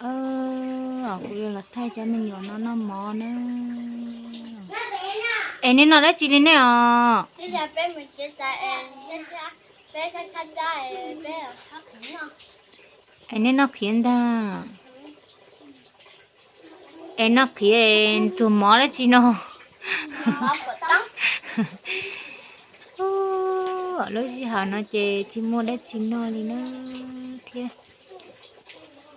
Kuv yuav los thaij cov me nyuam no noj mov na. Es nej noj dab tsi li nej os? Es nej noj qhiav ntag. Es noj qhiav ntxuag mov dab tsi no? Lub sij hawm no ces tsis muaj dab tsi noj li na, thiaj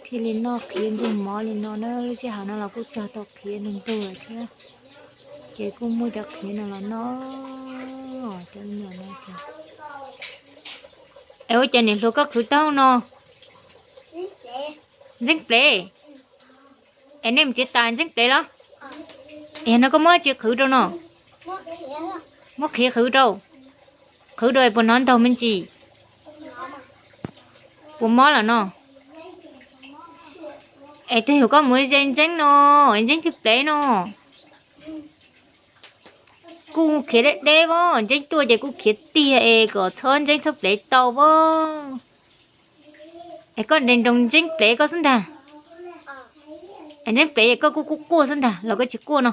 thiaj li noj qhiav ntxuag mov li no na. Lub sij hawm no los kuj cog tau qhiav ntug ntug lawm thiab, ces kuj muaj cov qhiav no los noj. Cov me nyuam no ces, es ua cas niam hluas koj qhwv taub hau no? Ntxeeb plev. Es nej mus txiav tas ntxeeb plev los? Es no koj muab dab tsi qhwv rau no? Muab qhiav qhwv rau. Qhwv rau es puas hnov ntaug me ntsis? Puas mob lawm no? Es twb yog koj mus ze ntseeb no, ntseeb twb plev no. Kuj khiav deb deb as, ntseeb tuaj ces kuj khiav tiag es kom txhob ntseeb txhob plev tau as. Es koj nres nroos ntseeb plev koj xwb ntag. Es ntseeb plev es koj kuj quaj quaj xwb ntag los koj tsis quaj no?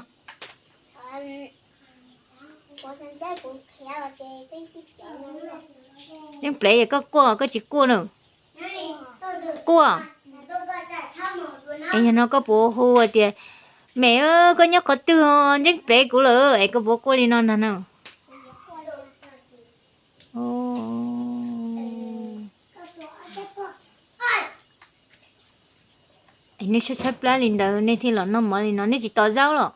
Ntseeb plev es koj quaj koj tsis quaj na? Quaj. Es yog no koj puas hu tias, me, koj nyob qhov twg, ntseeb plev kuv lawm, es koj puas quaj li no ntag na? Nej tshaib tshaib plab li ntawd nej thiaj los noj mov li no, nej tsis tos zaub los?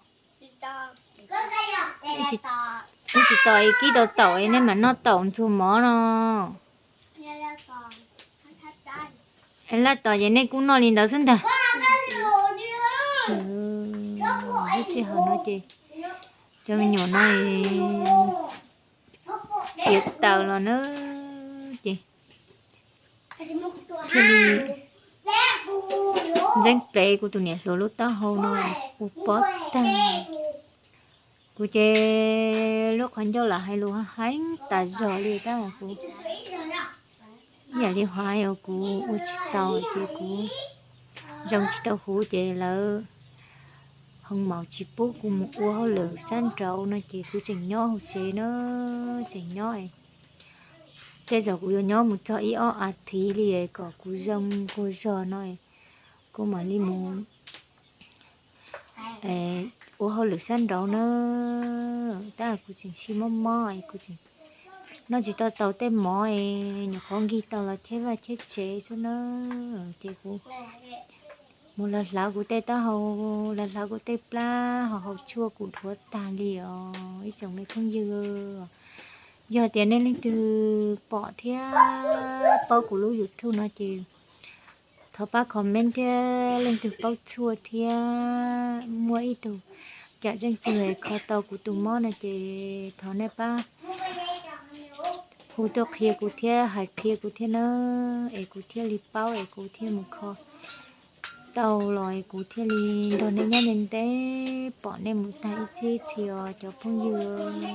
Nej tsis tos es kib tau taum es nej mam noj taum ntxuag mov no. Laj tos ces nej kuj noj li ntawd xwb ntag. Lub sij hawm no ces cov me nyuam no txiav taws los na, ces thiaj li ntxeeb plev kuv tus niam hluas lub taub hau no ua pob tag. Kuv ces lub qhov ncauj lam hais lus heev tas zog li tab kuv ib yam li hais os, kuv ua tsis tau ces kuv zoo tsis tau huv ces lawv hoo maum tsis pub kuv mus ua hauj lwm sab nraud no ces kuv tseem nyob hauv tsev na, tseem nyob. Tej zaum kuv yuav nyob mus txog ib ob as thiv li kom kuv zoo kua zog no, kuv mam li mus ua hauj lwm sab nraud na. Tab kuv tseem sib mob mob es kuv tseem noj tsis tau taus tej mov es nyuam qhuav nkig tau los cheb vaj cheb tsev xwb na. Ces kuv mus los hlawv kuv tej taub hau, los hlawv kuv tej plab ho haus tshuaj kuv dhuav tag li os ib tsoom me phooj ywg. Yog tias nej leej twg pom thiab paub kuv lub YouTube no ces thov pab comment thiab, leej twg paub tshuaj thiab muaj ib tug cam zeej twg kho tau kuv tus mob no ces thov nej pab hu tuaj qhia kuv thiab hais qhia kuv thiab na, es kuv thiaj li paub es kuv thiaj mus kho tau los es kuv thiaj li nrog nej nyob ntev ntev pom nej mus tag ib txhis ib txhis os cov phooj ywg.